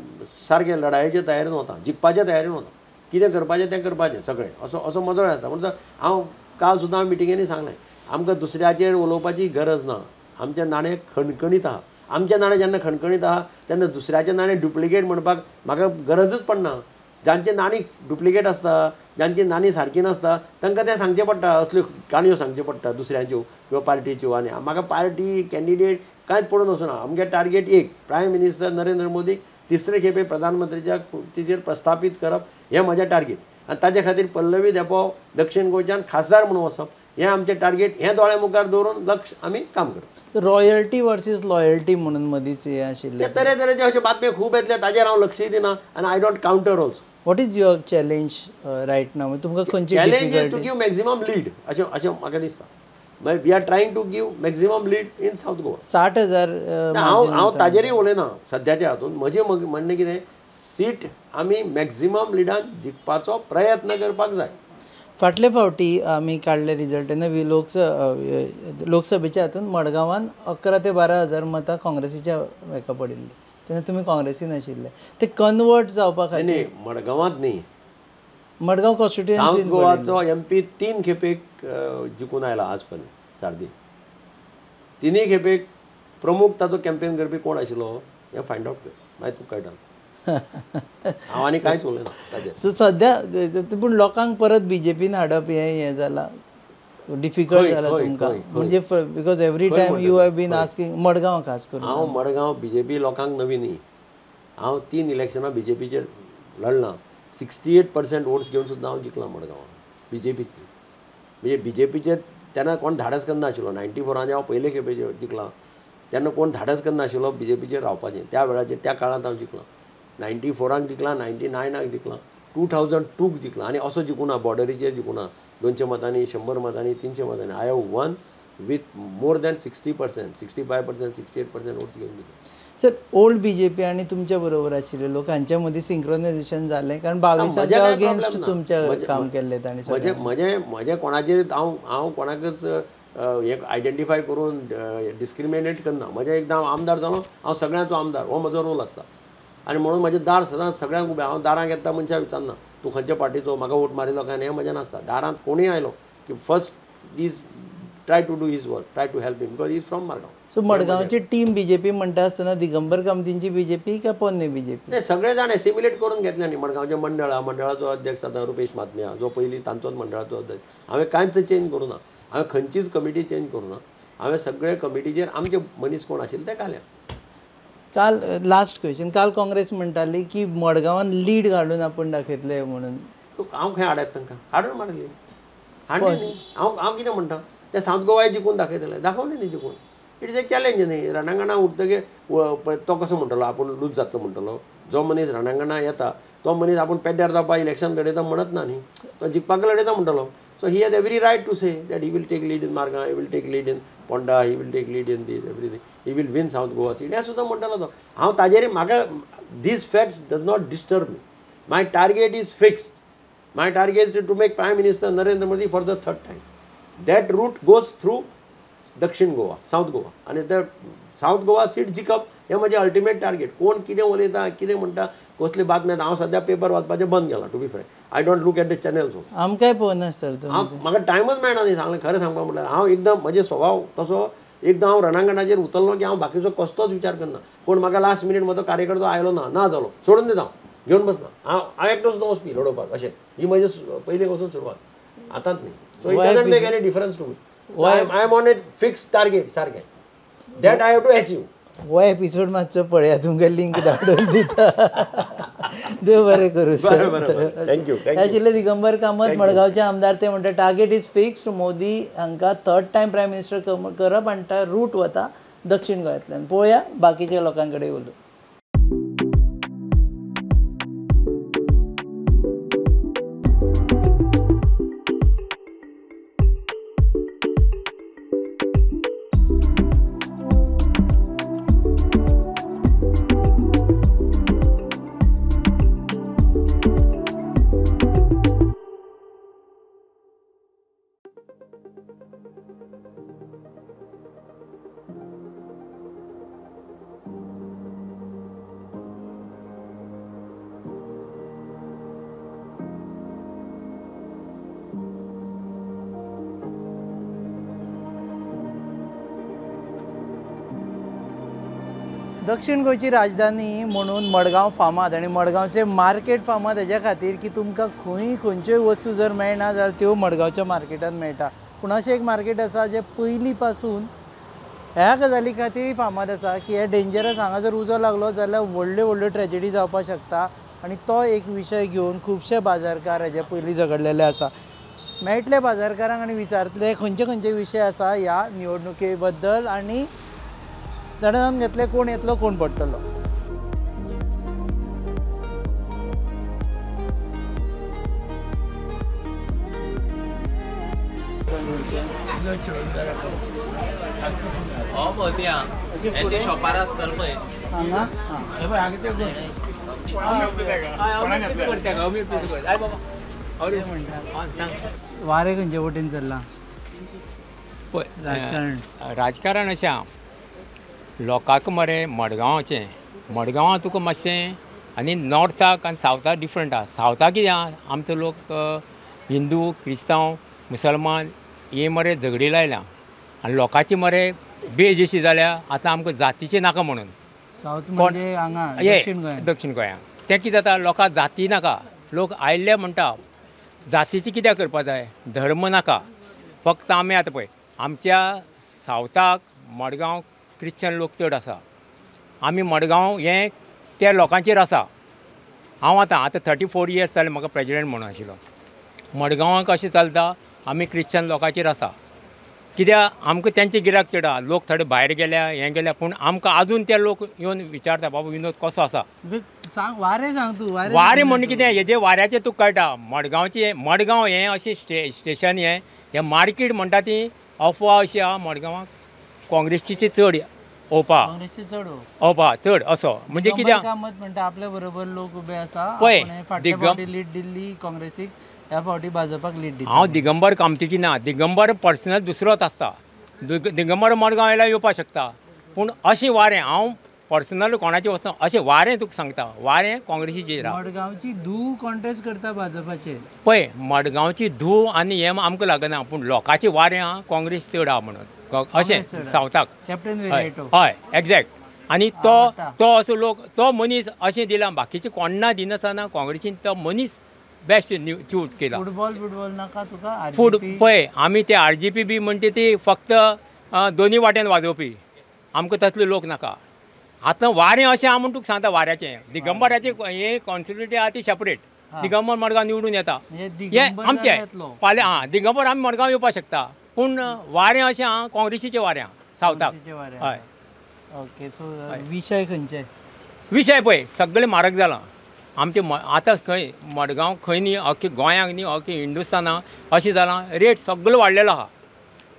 C: सारकें लढायेचे तयारेन वता, जिखपाचे तयारेन वता, कितें करपाचें तें करपाचें सगळें, असो असो म्हजो आसा. म्हणून हांव काल सुद्दां मिटिंगेनी सांगलें, आमकां दुसऱ्याचेर उलोवपाची गरज ना. आमचें नाणें खणखणीत आहा, आमचें नाणें जेन्ना खणखणीत आहा तेन्ना दुसऱ्याचें नाणें डुप्लिकेट म्हणपाक म्हाका गरजच पडना. जांची नाणी डुप्लिकेट आसता, जांची नाणी सारकी नासता, तांकां तें सांगचें पडटा, असल्यो काणयो सांगच्यो पडटा दुसऱ्यांच्यो किंवा पार्टीच्यो. आनी म्हाका पार्टी कॅन्डिडेट कांयच पडून वचना. आमगे टार्गेट एक, प्रायम मिनिस्टर नरेंद्र मोदी तिसरे खेपे प्रधानमंत्रीच्या खुर्चीचेर प्रस्थापीत करप हें म्हजें टार्गेट. आनी ताजे खातीर पल्लवी धेंपो दक्षिण गोंयच्यान खासदार म्हणून वचप हें आमचें टार्गेट. हें दोळ्या मुखार दवरून लक्ष आमी काम करता.
A: रॉयल्टी वर्सीस लॉयल्टी म्हणून मदींच हें आशिल्लें,
C: तरेतरेचे अशे बातम्यो खूब येतले, ताजेर हांव लक्षूय दिना आनी I don't counter also.
A: What is your challenge right now? तुमकां खंयची
C: challenge is to give maximum lead, अशें अशें म्हाका दिसता. We are trying to give maximum lead in South Goa.
A: 60,000
C: हांव हांव ताजेरूय उलयना सद्याच्या हातूंत. म्हजें म्हणणें कितें, सीट आमी मॅक्झिमम लिडान जिखपाचो प्रयत्न करपाक जाय.
A: फाटले फावटी आमी काडले रिजल्ट तेन्ना लोकसभेच्या हातून मडगांवान 11 ते 12 हजार मतां काँग्रेसीच्या हेका पडिल्ली, तेन्ना तुमी काँग्रेसीन आशिल्ले. ते कन्वर्ट जावपा खातीर
C: न्ही, मडगांवांत न्ही,
A: मडगांव कॉन्स्टिट्युएन्सी
C: सावथ गोवाचो एम पी 3 खेपेक जिखून आयला आज पर्यंत सार्दी. 3 खेपेक प्रमुख ताचो कॅम्पेन करपी कोण आशिल्लो हें फायंड आवट कर, मागीर तुका कळटा. हांव आनी कांयच उलयना ताचेर.
A: सो सद्या पूण लोकांक परत बीजेपीन हाडप हें हें जालां, डिफिकल्ट जालां तुमकां, म्हणजे because every time you have been asking Madgaon खास करून.
C: हांव मडगांव बीजेपी लोकांक नवी न्ही. हांव 3 इलेक्शनां बीजेपीचेर लडलां, 68% वोट्स घेवन सुद्दां हांव जिखलां मडगांवां बीजेपीची. म्हणजे बीजेपीचेर तेन्ना कोण धाडस करनाशिल्लो. 94 हांव पयले खेपेचेर जिखलां, तेन्ना कोण धाडस करनाशिल्लो बीजेपीचेर रावपाचें. त्या वेळाचेर त्या काळांत हांव जिखलां, 94 जिखलां, 99 जिखलां, 2002 जिखलां. आनी असो जिखूना, बॉर्डरीचेर जिखूना, 200 मतांनी, 100 मतांनी, 300 मतांनी. I have won with more than 60%, 65%, 68% votes घेवन जिखलां.
A: सर, ओल्ड बीजेपी आनी तुमच्या बरोबर आशिल्ले लोक हांच्या मदीं सिंक्रोनायझेशन जालें? कारण 22 अगेन्स्ट तुमच्या काम केल्लें तांणी.
C: म्हजें म्हजें म्हजें कोणाचेर हांव हांव कोणाकच हें आयडेंटिफाय करून डिस्क्रिमिनेट करना. म्हजें एकदां हांव आमदार जालो, हांव सगळ्यांचो आमदार, हो म्हजो रोल आसता. आनी म्हणून म्हजें दार सदांच सगळ्यांक उबें. हांव दारांक येता मनशां विचारना तूं खंयच्या पार्टीचो, म्हाका वोट मारिल्लो काय, हें म्हजें नासता. दारांत कोणूय आयलो की first is try to do his work, try to help him because is from Margao.
A: So मडगांवची team BJP म्हणटा आसतना दिगंबर कामतींची बीजेपी काय पोन्ने बीजेपी?
C: नाही, सगळे जाण एसिमिलेट करून घेतले न्ही. मडगांवचें मंडळ आहा, मंडळाचो अध्यक्ष आतां रुपेश महात्मे, जो पयलीं तांचोच मंडळाचो अध्यक्ष. हांवें कांयच चेंज करूं ना, हांवें खंयचीच कमिटी चेंज करूं ना. हांवें सगळे कमिटीचेर आमचे मनीस कोण आशिल्ले ते घाल्या.
A: काल लास्ट क्वेश्चन, काल काँग्रेस म्हणटाली की मडगांवान लीड घालून आपूण दाखयतले म्हणून.
C: हांव खंय हाडत तांकां, हाडून मारली हाडली. हांव हांव कितें म्हणटा, ते सावथ गोवाय जिखून दाखयतले, दाखोवले न्ही जिखून. It is a challenge न्ही. रणांगणा उरतकीर तो कसो म्हणटलो आपूण लूज जातलो म्हणटलो. जो मनीस रणांगणा येता तो मनीस आपूण पेड्ड्यार जावपाक इलेक्शन लडयता म्हणत ना न्ही, तो जिखपाक लडयता म्हणटलो. So he has every right to say that he will take lead in Margao, he will take lead in Ponda, he will take lead in this everything, he will win South Goa seat हें सुद्दां म्हणटलो तो. हांव ताजेर म्हाका these facts does not disturb me. My target is fixed. My target is to make Prime Minister Narendra Modi for the third time. That route goes through Dakshin Goa, South Goa. आनी ते सावथ गोवा सीट जिखप हें म्हजें अल्टिमेट टार्गेट. कोण कितें उलयता कितें म्हणटा कसली बातमी हांव सद्या पेपर वाचपाचें बंद केलां. To be frank, I don't look at the channels.
A: आमकांय पळोवनासतलें.
C: हांव म्हाका टायमच मेळना न्ही सांगलें खरें सांगपाक म्हणल्यार. हांव एकदम म्हजे स्वभाव तसो, एकदां हांव रणांगणाचेर उतरलो की हांव बाकीचो कसलोच विचार करना. कोण म्हाका लास्ट मिनीट म्हजो कार्यकर्तो आयलो ना ना जालो सोडून दिता, हांव घेवन बसना. हांव एकटो सुद्दां वचपी लडोवपाक. अशें ही म्हजे पयलीं वचून सुरवात, आतांच न्ही. So it doesn't make any difference to me. I am on a fix target सारकें, that I have to achieve.
A: हो एपिसोड मातसो पळया, तुमकां लिंक धाडून दिता. देव बरें करूं sir.
C: Thank you.
A: आशिल्ले दिगंबर कामत, मडगांवचे आमदार. ते म्हणटा टार्गेट is fixed, Modi हांकां थर्ड टायम प्रायम मिनिस्टर करप आनी रूट वता दक्षिण गोंयांतल्यान. पळोवया बाकीच्या लोकां कडेन उलोवं. दक्षिण गोंयची राजधानी म्हणून मडगांव फामाद आनी मडगांवचें मार्केट फामाद हेज्या खातीर की तुमकां खंय खंयच्योय वस्तू जर मेळना जाल्यार त्यो मडगांवच्या मार्केटान मेळटा. पूण अशें एक मार्केट आसा जें पयलीं पासून ह्या गजाली खातीर फामाद आसा की हें डेंजरस, हांगा जर उजो लागलो जाल्यार व्हडल्यो व्हडल्यो ट्रेजिडी जावपाक शकता आनी तो एक विशय घेवन खुबशे बाजारकार हेजे पयलीं झगडलेले आसा. मेळटले बाजारकारांक आनी विचारतले खंयचे खंयचे विशय आसा ह्या निवडणुके बद्दल आनी जाणून घेतले कोण येतलो कोण पडटलो. वारें खंयचे वटेन चल्लां राजकारण?
D: राजकारण अशें आहा, लोकांक मरे मडगांवाचें, मडगांवां तुका मातशें आनी नॉर्थाक आनी सावथाक डिफरंट आहा. सावथाक कितें आहा, आमचो लोक हिंदू क्रिस्तांव मुसलमान हे मरे झगडी लायल्या आनी लोकांची मरे बेज अशी जाल्या आतां आमकां जातीचें नाका म्हणून.
A: सावथ म्हणजे हांगा दक्षिण गोंय,
D: दक्षिण गोंयांत तें कितें जाता, लोकांक जाती नाका. लोक आयिल्ले म्हणटा जातीची कित्याक करपा जाय, धर्म नाका. फक्त आमी आतां पळय आमच्या सावथाक मडगांव क्रिश्चन लोक चड आसा, आमी मडगांव हें त्या लोकांचेर आसा. हांव आतां आतां 34 इयर्स जाले म्हाका प्रेजिडेंट म्हणून आशिल्लो. मडगांवाक अशें चलता, आमी क्रिश्चन लोकांचेर आसा. कित्याक आमकां तेंचे गिरायक चड आहा. लोक थोडे भायर गेल्या हें गेल्या, पूण आमकां आजून ते लोक येवन विचारता बाबा विनोद कसो आसा.
A: सांग वारें सांग तूं,
D: वारें म्हणून कितें हेजें वाऱ्याचें तुका कळटा. मडगांवचें, मडगांव हें अशें स्टेशन हें हें मार्केट म्हणटा ती अफवा अशी आहा मडगांवाक काँग्रेसीचे चड ओपा, ओपा चड असो म्हणजे कित्याक
A: कामत म्हणटा आपल्या बरोबर लोक उबे आसा.
D: पळय
A: फाटल्या लीड दिल्ली काँग्रेसीक, ह्या फावटी भाजपाक लीड दिली.
D: हांव दिगंबर कामतीची ना, दिगंबर पर्सनल दुसरोच आसता. दिगंबर मडगांव आयल्यार येवपाक शकता, पूण अशें वारें हांव पर्सनल कोणाचें वचना, अशें वारें तुका सांगता, वारें काँग्रेसीचेर.
A: मडगांवची धूव कॉन्टेस्ट करता भाजपाचेर.
D: पळय मडगांवची धूव आनी हें आमकां लागना, पूण लोकांचें वारें आहा काँग्रेस चड आहा म्हणून अशें सावथाक. हय एग्जॅक्ट. आनी तो तो असो लोक तो मनीस अशें दिला, बाकीचे कोण्णा दिनासतना काँग्रेसीन तो मनीस बेस्ट चूज केला.
A: फुटबॉल फुटबॉल नाका तुका
D: फूड पळय आमी ते RGP बी म्हणटा ती फक्त दोनी वाटेन वाजोवपी, आमकां तसले लोक नाका. आतां वारें अशें आहा म्हूण तुका सांगता, वाऱ्याचें दिगंबराचें हें कॉन्स्टिट्युएंटी आहा ती सेपरेट. दिगंबर मडगांव निवडून येता हें आमचें फाल्यां. आं दिगंबर आमी मडगांव येवपाक शकता, पूण वारें अशें आहा काँग्रेसीचें वारें आहा सावथाक. हय.
A: ओके, सो विशय खंयचे?
D: विशय पळय सगळें म्हारग जालां आमचें. आतां खंय मडगांव खंय न्ही, अख्खे गोंयांक न्ही, अख्खे हिंदुस्तानाक अशें जालां, रेट सगळो वाडलेलो आहा.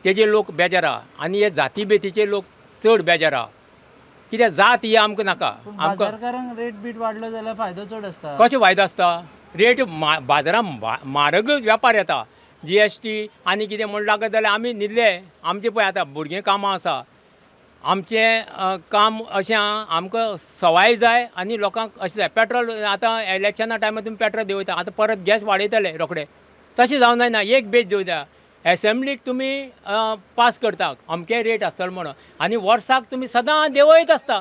D: तेजे लोक बेजार आहा आनी हे जाती बेतीचे लोक चड बेजार आहा. कित्याक जात ही आमकां नाका.
A: आमकां बाजारकारांक रेट बीट वाडलो जाल्यार फायदो चड आसता.
D: कशें फायदो आसता? रेट बाजारांत म्हारगच वेपार येता. GST आनी कितें म्हूण लागत जाल्यार आमी न्हिदले. आमचें पळय आतां भुरगीं कामां आसा, आमचें काम अशें आहा, आमकां सवाय जाय आनी लोकांक अशें जाय. पेट्रोल आतां इलेक्शना टायमार तुमी पेट्रोल देंवयता, आतां परत गॅस वाडयतले रोखडे. तशें जावंक जायना. एक बेज देंवयता एसेंब्लीक तुमी पास करता अमके रेट आसतलो म्हणून, आनी वर्साक तुमी सदां देंवयत आसता,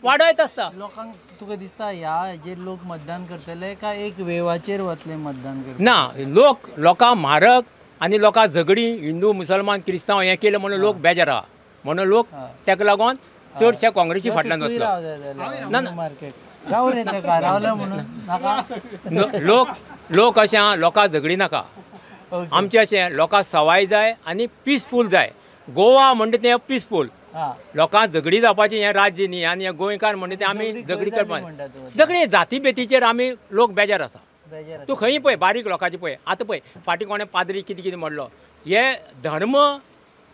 D: वाडयत आसता.
A: लोकांक तुका दिसता ह्या हेजेर लोक मतदान करतले काय एक वेवाचेर वतले मतदान करता?
D: ना, लोक लोकां म्हारग आनी लोकां झगडीं, हिंदू मुसलमान क्रिस्तांव हें केलें म्हणून लोक बेजार आहा, म्हणून लोक ताका लागून चडशे काँग्रेसी फाटल्यान वतलो. लोक लोक अशें आहा, लोकां झगडीं नाका. आमचें अशें लोकां सवाय जाय आनी पिसफूल जाय. गोवा म्हणटा तें पिसफूल, लोकां झगडी जावपाचें हें राज्य न्ही. आनी हे गोंयकार म्हणटा तें आमी झगडी करपाक, झगडी जाती बेतीचेर आमी लोक बेजार आसा. तूं खंय पळय बारीक लोकांचे पळय, आतां पळय फाटीं कोणें पाद्री कितें कितें म्हणलो, हे धर्म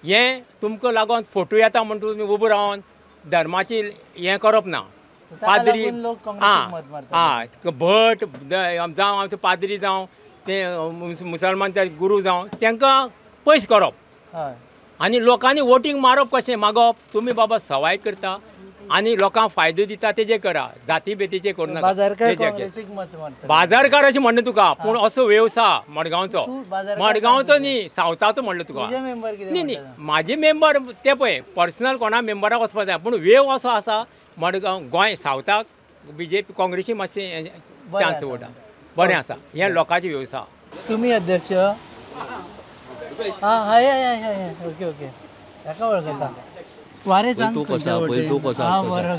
D: हें तुमकां लागून फोटो येता म्हण तुमी उबो रावन धर्माची हें करप ना. पाद्री आं आं भट जावं आमचो पाद्री जावं ते मुसलमानचे गुरू जावं, तांकां पयस करप आनी लोकांनी वोटींग मारप. कशें मागप? तुमी बाबा सवाय करता आनी लोकांक फायदो दिता तेजे करा, जाती बेतीचे करूं नाका. बाजारकार अशें म्हणलें तुका, पूण असो वेवसाय मडगांवचो, मडगांवचो न्ही सावथाचो म्हणलें तुका. न्ही न्ही म्हाजे मेंबर ते पळय पर्सनल कोणा मेंबराक वचपा जाय, पूण वेव असो आसा मडगांव गोंय सावथाक बीजेपी काँग्रेसी मातशें चान्स वता. बरें आसा हें लोकांचे वेवसाय.
A: तुमी अध्यक्ष? आं हय हय हय हय, ओके ओके, ताका वळखता. वारें सांग खंयच्या वटेन? आं बरो,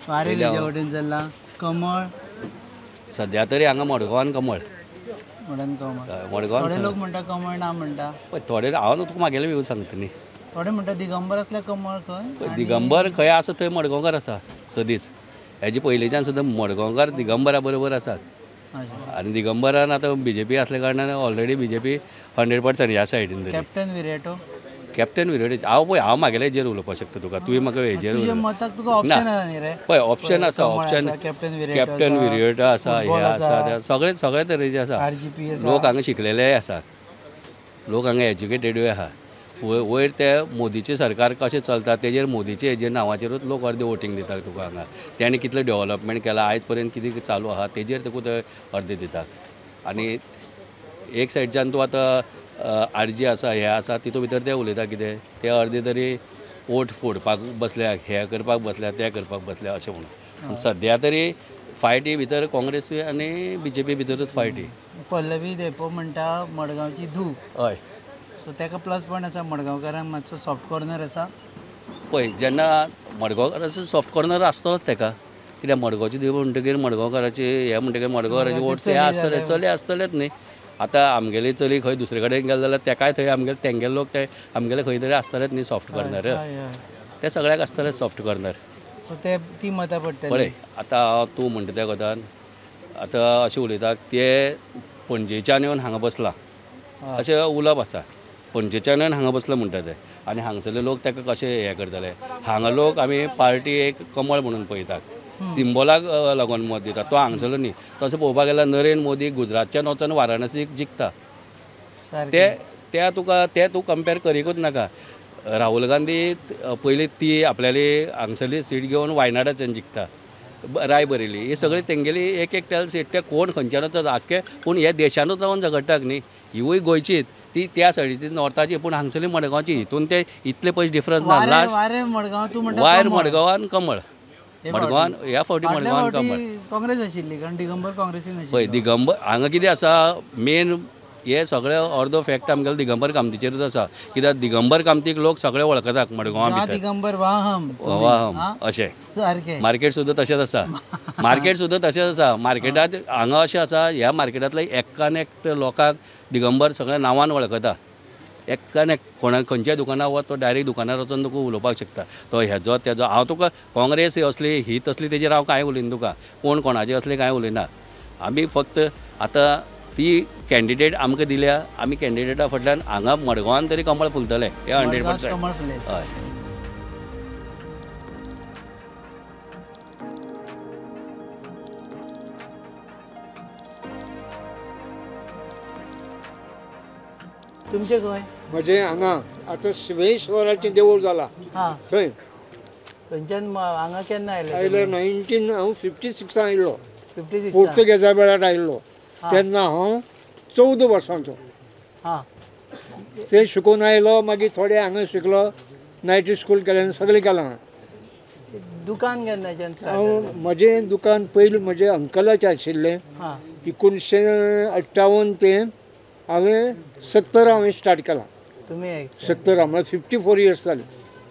A: वारें खंयच्या वटेन चल्लां? कमळ
E: सद्या तरी हांगा मडगांवान कमळ
A: म्हणून कमळ. मडगांव थोडे लोक म्हणटा कमळ ना म्हणटा,
E: पळय थोडे. हांव तुका मागेले व्यू सांगता न्ही.
A: थोडे म्हणटा दिगंबर आसल्यार कमळ खंय?
E: दिगंबर खंय आसा थंय मडगांवकार आसा सदींच. हेजे पयलींच्यान सुद्दां मडगांवकार दिगंबरा बरोबर आसात. आनी दिगंबरान आतां बीजेपी आसल्या कारणान ऑलरेडी बीजेपी 100% ह्या सायडीन.
A: कॅप्टन विरेटो?
E: कॅप्टन विरेटो हांव पळय, हांव मागेले हेजेर उलोवपाक शकता तुका, तुवें म्हाका हेजेर
A: ना.
E: पळय ऑप्शन आसा, ऑप्शन कॅप्टन विरेटो आसा, हे आसा, सगळे सगळे तरेचे आसा. लोक हांगा शिकलेलेय आसा, लोक हांगा एज्युकेटेडूय आसा. वयर ते मोदीचें सरकार कशें चलता तेजेर, मोदीचे हेजेर नांवाचेरूच लोक अर्दे वोटींग दितात तुका हांगा. तेणें कितलें डेवलपमेंट केलां आयज पर्यंत कितें चालू आहा तेजेर तुका ते अर्दे दितात. आनी एक सायडच्यान तूं आतां आरजी आसा, हे आसा, तितू भितर ते उलयता कितें ते अर्दे तरी वोट फोडपाक बसल्या, हे करपाक बसल्या, ते करपाक बसल्या अशें म्हणून. सद्या तरी फायटी भितर काँग्रेस आनी बीजेपी भितरूच फायटी.
A: पल्लवी धेंपो म्हणटा मडगांवची धूव.
E: हय,
A: सो ताका प्लस पॉयंट आसा, मडगांवकारांक मातसो सॉफ्ट कॉर्नर आसा.
E: पळय जेन्ना मडगांवकाराचो सॉफ्ट कॉर्नर आसतलोच ताका, कित्याक मडगांवची देव म्हणटकीर मडगांवकाराची हे म्हणटकीर मडगांवकाराचे वोट्स हे आसतले, चले आसतलेच न्ही. आतां आमगेली चली खंय दुसरे कडेन गेले जाल्यार तेकाय थंय आमगेले तेंगेले लोक ते आमगेले खंय तरी आसतलेच न्ही सॉफ्ट कॉर्नर, ते सगळ्याक आसतले सॉफ्ट कॉर्नर.
A: सो ते ती मतां पडटली.
E: पळय आतां तूं म्हणटा त्या कोतान आतां अशें उलयता, ते पणजेच्यान येवन हांगा बसला अशें उलोवप आसा. पणजेच्यान येवन हांगा बसला म्हणटा ते, आनी हांगसरले लोक ताका कशें हें करतले. हांगा लोक आमी पार्टी एक कमळ म्हणून पळयतात, सिम्बॉलाक लागून मत दिता, तो हांगसरलो न्ही. तसो पळोवपाक गेल्यार नरेंद्र मोदी गुजरातच्यान वचून वाराणसीक जिखता, ते ते तुका ते तूं कंपेर करिकूच नाका. राहुल गांधी पयलीं ती आपल्याली हांगसरली सीट घेवन वायनाडाच्यान जिखता, रायबरेली, ही सगळी तेंगेली एक एक त्याल सीट ते कोण खंयच्यान वचत आख्खे, पूण हे देशानूच रावन झगडटाक न्ही. हिवूय गोंयचीच, ती त्या सायडीची नॉर्थाची, पूण हांगसरली मडगांवची. हितून ते इतले पयशे डिफरन्स ना. लास्ट वायर मडगांवान कमळ, मडगांवान ह्या फावटी मडगांवान कमळ.
A: काँग्रेस आशिल्ली कारण दिगंबर काँग्रेसीन आशिल्लो.
E: पळय दिगंबर हांगा कितें आसा मेन, हे सगळे अर्दो फॅक्ट आमगेले दिगंबर कामतीचेरूच आसा. कित्याक दिगंबर कामतीक लोक सगळे वळखतात मडगांवां भितर.
A: दिगंबर वाहम
E: वाहम अशें मार्केट सुद्दां तशेंच आसा, मार्केट सुद्दां तशेंच आसा. मार्केटांत हांगा अशें आसा, ह्या मार्केटांतले एकान एक लोकांक दिगंबर सगळ्या नांवान वळखता, एकान एक कोणा खंयच्याय दुकानार वच तो डायरेक्ट दुकानार वचून तुका उलोवपाक शकता. तो हेजो तेजो हांव तुका काँग्रेस असली ही तसली तेजेर हांव कांय उलयना, तुका कोण कोणाचे असले कांय उलयना. आमी फक्त आतां ती कॅन्डिडेट आमकां दिल्या, आमी कॅन्डिडेटा फाटल्यान हांगा मडगांवान तरी कमळ फुलतलें हें 100%. हय.
A: तुमचे खंय?
F: म्हजें हांगा आतां शिवेश्वराचें देवूळ जालां थंय.
A: थंयच्यान हांगा केन्ना आयले?
F: आयले 19 हांव 56 आयिल्लो.
A: 56
F: पुर्तुगेजा वेळार आयिल्लो तेन्ना हांव 14 वर्सांचो. ते शिकून आयलो, मागीर थोडे हांगा शिकलो, नायट स्कूल केलें, सगळें केलां.
A: दुकान केन्नाच्यान?
F: हांव म्हजें दुकान पयलीं म्हजें अंकलाचें आशिल्लें. 1958 ते हांवें 70 हांवें स्टार्ट केलां.
A: तुमी
F: 70 म्हळ्यार 54 इयर्स जाले.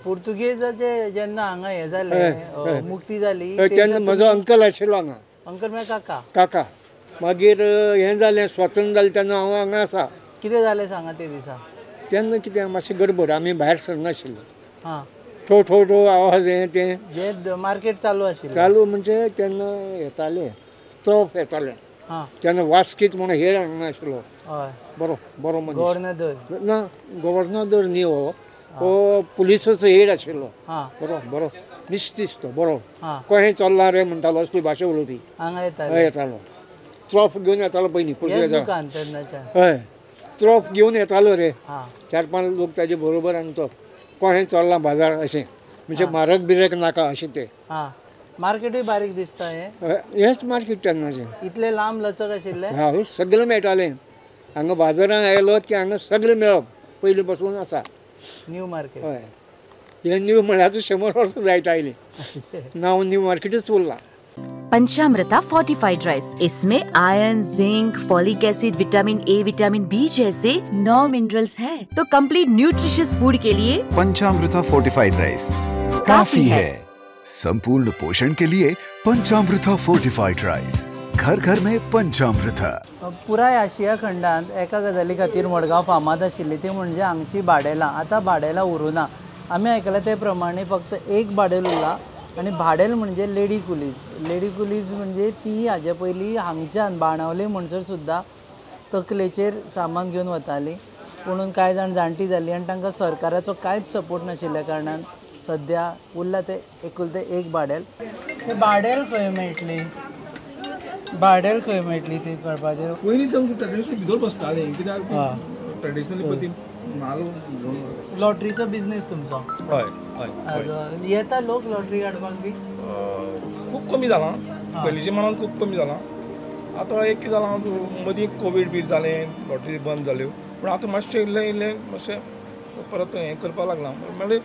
A: पुर्तुगेजाचे जेन्ना हांगा हें जालें, मुक्ती जाली
F: तेन्ना म्हजो अंकल आशिल्लो हांगा.
A: अंकल म्हळ्यार काका?
F: काका. मागीर हें जालें, स्वातंत्र्य जालें तेन्ना हांव हांगा आसा.
A: कितें जालें सांगा ते दिसा?
F: तेन्ना कितें मातशें गडबड, आमी भायर सरनाशिल्ले. ठो ठो ठो आवाज हें तें.
A: हें मार्केट चालू आशिल्लें?
F: चालू म्हणजे तेन्ना येताले ट्रॉफ येताले तेन्ना वास्कीत म्हणून हेर हांगा आशिल्लो. बरो बरो मनीस.
A: गव्हर्नर
F: ना, गव्हर्नर न्ही, हो हो पुलिसाचो हेड आशिल्लो. बरो बरो निस्तीस तो बरो. कहें चल्ला रे म्हणटालो, असली भाशा उलोवपी.
A: हांगा
F: येतालो, ट्रॉफ घेवन येतालो पयलीं पुर्तुगेजा.
A: हय,
F: ट्रॉफ घेवन येतालो रे, 4-5 लोक ताजे बरोबर. आनी तो कहें चल्ला बाजार अशें, म्हणजे म्हारग बिरग नाका अशें तें.
A: मार्केटूय बारीक दिसता हें.
F: हेंच मार्केट तेन्नाचें.
A: इतलें लांब लचक आशिल्लें?
F: हय, सगळें मेळटालें हांगा. बाजारान आयलो की हांगा सगळें मेळप पयलीं पासून आसा.
A: New market?
F: हय, हें न्यू म्हळ्यार आतां 100 वर्सां जायत आयलीं. नांव न्यू मार्केटूच उरलां.
G: पंचामृता फोर्टिफाइड राइस, इसमें iron, zinc, folic acid, vitamin A, vitamin B जैसे 9 मिनरल्स हैं, तो कंप्लीट न्यूट्रिशियस फूड के लिए
H: पंचामृता फोर्टिफाइड राइस काफी है. संपूर्ण पोषण के लिए पंचामृता फोर्टिफाइड राइस, घर घर में पंचामृता.
A: पुराय आशिया खंडांत एका गजाली खातीर मडगांव फामाद आशिल्ली ती म्हणजे हांगची भाडेलां. आतां भाडेलां उरूना. आमी आयकलां ते प्रमाणे फक्त एक भाडेल उरला आनी भाडेल म्हणजे लेडी कुलीज. लेडी कुलीज म्हणजे ती हाजे पयलीं हांगच्यान बाणावले म्हणसर सुद्दां तकलेचेर सामान घेवन वताली. पुणून कांय जाण जाणटी जाली आनी तांकां सरकाराचो कांयच सपोर्ट नाशिल्ल्या कारणान सद्या उरला ते एकुलतें एक भाडेल. ते भाडेल खंय मेळटली? भाडेल खंय मेळटली ती कळपाचेर?
I: पयलीं सामकें ट्रेडिशनल भितर बसताले, कित्याक ट्रेडिशनली पळय ती म्हाल.
A: लॉटरीचो बिजनेस तुमचो?
I: हय हय.
A: येता लोक लॉटरी काडपाक बी?
I: खूब कमी जालां पयलींच्या मनान, खूब कमी जालां आतां. एक कितें जालां, मदीं कोवीड बी जालें, लॉटरी बंद जाल्यो, पूण आतां मातशें इल्लें इल्लें मातशें परत हें करपाक लागलां. म्हणल्यार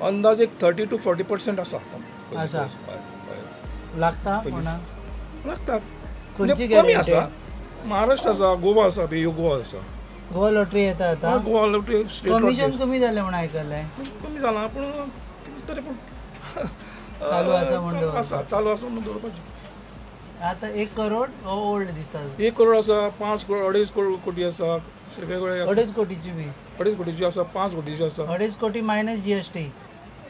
I: अंदाज एक 30 to 40% आसा.
A: आसा लागता कोणाक?
I: लागतात, कमी आसा. महाराष्ट्र आसा, गोवा आसा, बी गोवा आसा.
A: गोवा लॉटरी येता आतां?
I: गोवा लॉटरी
A: कमिशन कमी जालें म्हूण आयकलें.
I: कमी जालां पूण तरी पूण
A: चालू आसा म्हूण
I: आसा, चालू आसा म्हूण दवरपाचें.
A: आतां 1 करोड हो ओल्ड दिसता.
I: 1 करोड आसा, 5 करोड, 2.5 कोटी आसा, वेगवेगळे.
A: 2.5 कोटीची बी?
I: 2.5 कोटीची आसा, 5 कोटीची आसा.
A: 2.5 कोटी मायनस GST?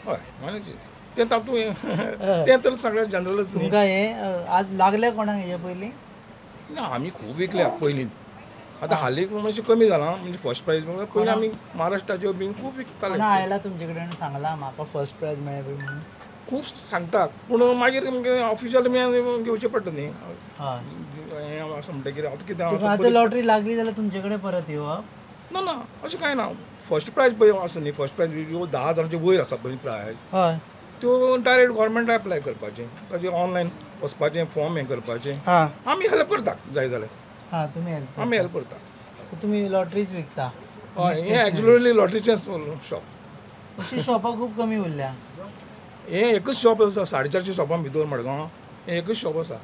I: हय, मायनस GST. तें तातूंत तें तर सगळें जनरलच न्ही.
A: तुमकां हें आज लागलें कोणाक हेजे पयलीं?
I: ना, आमी खूब विकल्या पयलीं. आतां हालीं मातशें कमी जालां, म्हणजे फर्स्ट प्रायज पयलीं आमी महाराष्ट्राच्यो बीन खूब विकताले.
A: आयला तुमचे कडेन सांगलां म्हाका फर्स्ट प्रायज मेळ्ळें बी म्हणून?
I: खूब सांगतात, पूण मागीर ऑफिशियल घेवचें पडटा न्ही. हें आसा म्हणटकीर आतां कितें
A: आतां लॉटरी लागली जाल्यार तुमचे कडेन परत येवप?
I: ना ना, अशें कांय ना. फर्स्ट प्रायज पळय आसा न्ही, फर्स्ट प्रायज ह्यो 10 हजारांचे वयर आसा पळय प्रायज.
A: हय,
I: त्यो डायरेक्ट गव्हर्मेंटाक एप्लाय करपाचें, ताजें ऑनलायन वचपाचें, फॉर्म हें करपाचें. आमी हेल्प करता जाय जाल्यार.
A: हां, तुमी हेल्प?
I: आमी हेल्प करता.
A: तुमी लॉटरीच विकता?
I: हय, हें एक्चुअली लॉटरीचें शॉप.
A: अशी शॉपां खूब कमी उरल्या.
I: हें एकूच शॉप आसा, 450 शॉपां भितर मडगांव हें एकूच शॉप आसा.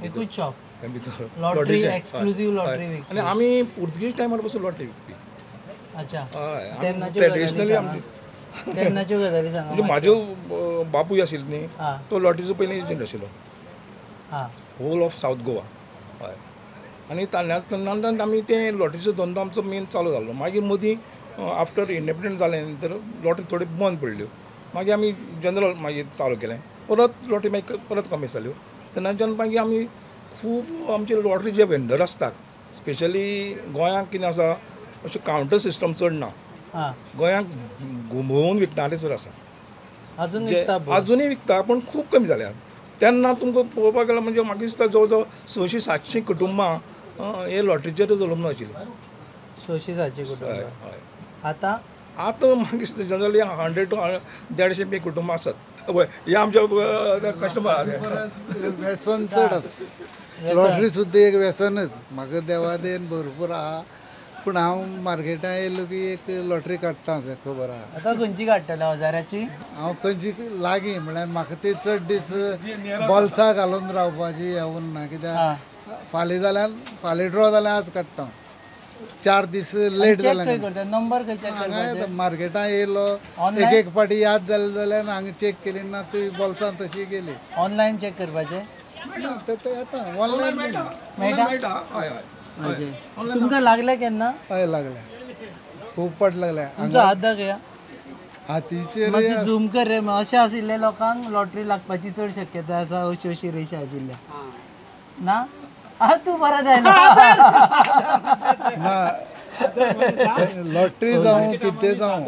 A: एकूच शॉप
I: भितर
A: लॉटरी, एक्सक्लुजीव लॉटरी विकपी.
I: आनी आमी पुर्तुगीज टायमार पसून लॉटरी विकपी.
A: अच्छा,
I: हय,
A: ट्रेडिशनली आमची. तेन्नाच्यो गजाली सांगा.
I: म्हणजे म्हाजो बापूय आशिल्लो न्ही, तो लॉटरीचो पयलीं एजंट आशिल्लो, होल ऑफ सावथ गोवा. हय, आनी तेन्ना आमी ते लॉटरीचो धंदो आमचो मेन चालू जाल्लो. मागीर मदीं आफ्टर इंडिपेंडंट जालें नंतर लॉटरी थोड्यो बंद पडल्यो मागीर आमी जनरल मागीर चालू केलें परत लॉटरी मागीर परत कमी जाल्यो तेन्नाच्यान मागीर आमी खूब आमचे लॉटरी जे वेंडर आसतात स्पेशली गोंयांत कितें आसा अशें कावंटर सिस्टम चड ना गोंयांत घुमोवन विकणारे चड आसा अजुनूय विकता पूण खूब कमी जाल्या तेन्ना तुमकां पळोवपाक गेल्यार म्हणजे म्हाका दिसता जवळ जवळ 600-700 कुटुंबां हे लॉटरीचेरच अवलंबून आशिल्लीं
A: 600-700 कुटुंबां आतां
I: आतां म्हाका दिसता जनरली 100 to 150 बी कुटुंबां आसात पळय हे आमचे कस्टमर
J: व्यसन चड आसा लॉटरी सुद्दां एक व्यसनच म्हाका देवा देन भरपूर आहा पूण हांव मार्केटान येयलो की एक लॉटरी काडटा खबर आहा
A: आतां खंयची काडटले हजाराची
J: हांव खंयची लागीं म्हळ्यार म्हाका ती चड दीस बोल्सां घालून रावपाची हें उरना कित्याक फाल्यां जाल्यार फाल्यां ड्रॉ जाल्यार आज काडटा 4 दीस लेट जाल्यार
A: नंबर खंयचे
J: मार्केटान येयलो एक एक फावटी याद जाली जाल्यार हांगा चॅक केली ना ती बोल्सान तशी गेली
A: ऑनलायन चॅक करपाचें
J: ना तें येता ऑनलायन
A: मेळटा तुमकां लागलें केन्ना
J: हय लागलें खूब फावट लागलें
A: तुमचो हात दाखया
J: हातीचेर
A: मातशें झूम कर रे अशें आशिल्ले लोकांक लॉटरी लागपाची चड शक्यता आसा अशी अशी रेशा आशिल्ल्या ना आ तूं परत आयलो
J: ना लॉटरी जावं कितें जावं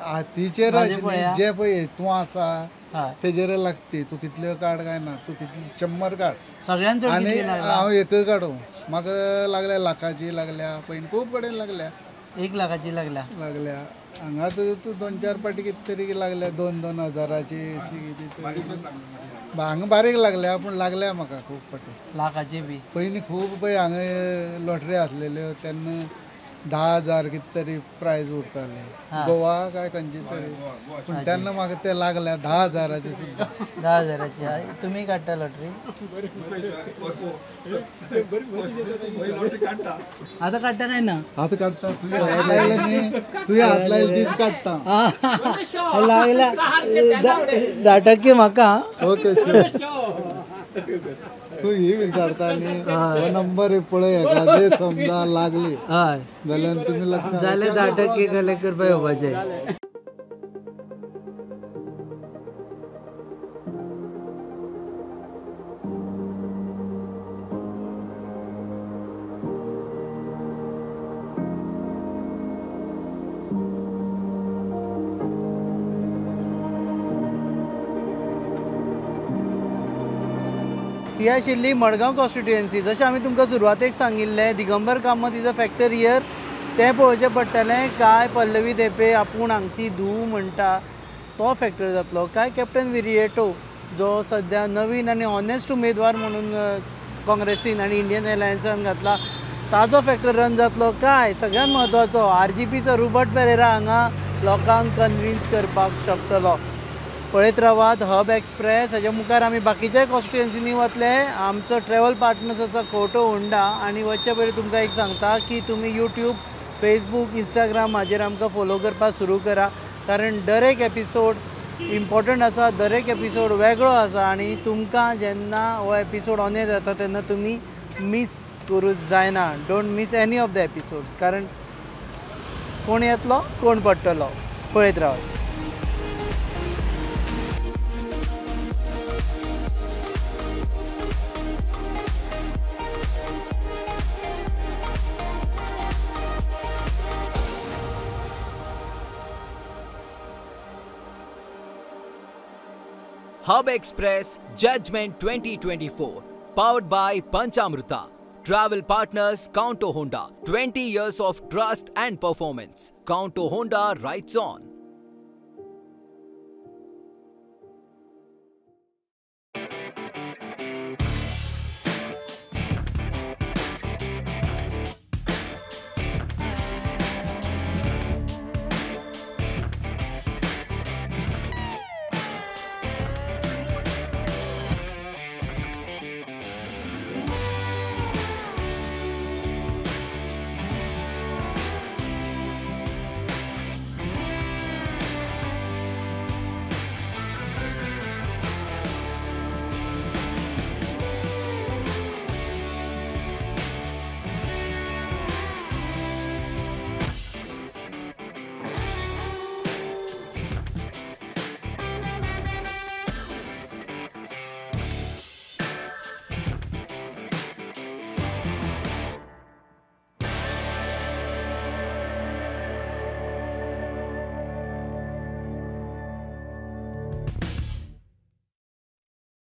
J: हातीचेर आशिल्लें जे पळय तूं आसा तेजेर लागती तूं कितल्यो काड काय ना तूं कितली 100 काड
A: सगळ्यांत
J: आनी हांव एकच काडूं म्हाका लागल्या लाखाची लागल्या पयलीं खूब कडेन लागल्या
A: 1 लाखाची लागल्या
J: लागल्या हांगाच तूं 2-4 फावटी कितें तरी लागल्या 2-2 हजाराची अशी कितें तरी हांगा बारीक लागल्या पूण लागल्या म्हाका खूब फावटी
A: लाखाची बी
J: पयलीं खूब पळय हांगा लॉटरी आसलेल्यो तेन्ना 10,000 कितें तरी प्रायज उरताले गोवा काय खंयचे तरी पूण तेन्ना म्हाका ते लागल्या 10,000 सुद्दां
A: 10,000 तुमी काडटा लॉटरी आतां काडटा काय ना
J: आतां काडटा तुवें हात लायले न्ही तुवें हात लायले तीच काडटा
A: लागल्या 10% म्हाका
J: ओके शुअर तूं ही विचारता न्ही हो नंबर पळय एखादे समजा लागली
A: हय
J: जाल्यार तुमी लक्षात
A: जाल्यार 10% कलेक्ट करपाक येवपाचें ही आशिल्ली मडगांव कॉन्स्टिट्युएन्सी जशें आमी तुमकां सुरवातेक सांगिल्लें Digambar Kamat is a factor here तें पळोवचें पडटलें काय पल्लवी धेंपे आपूण हांगची धूव म्हणटा तो फॅक्टर जातलो काय कॅप्टन विरिएटो जो सद्या नवीन आनी ऑनेस्ट उमेदवार म्हणून काँग्रेसीन आनी इंडियन एलायन्सान घातला ताजो फॅक्टर रन जातलो काय सगळ्यांत म्हत्वाचो आरजीपीचो रुबर्ट पेरेरा हांगा लोकांक कन्विन्स करपाक शकतलो पळयत रावात हब एक्सप्रेस हाज्या मुखार आमी बाकीच्याय कॉन्स्टिट्युएन्सीनी वतले आमचो ट्रॅवल पार्टनर्स आसा कोटो होंडा आनी वचचे पयलीं तुमकां एक सांगता की तुमी यूट्यूब फेसबूक इंस्टाग्राम हाजेर आमकां फोलो करपाक सुरू करा कारण दरेक एपिसोड इम्पॉर्टंट आसा दरेक एपिसोड वेगळो आसा आनी तुमकां जेन्ना हो एपिसोड ऑन एयर जाता तेन्ना तुमी मीस करूंक जायना don't miss any of the episodes कारण कोण येतलो कोण पडटलो पळयत रावात
K: Hub Express Judgment 2024, powered by Panchamruta. Travel partners Counto Honda, 20 years of trust and performance. Counto Honda rides on.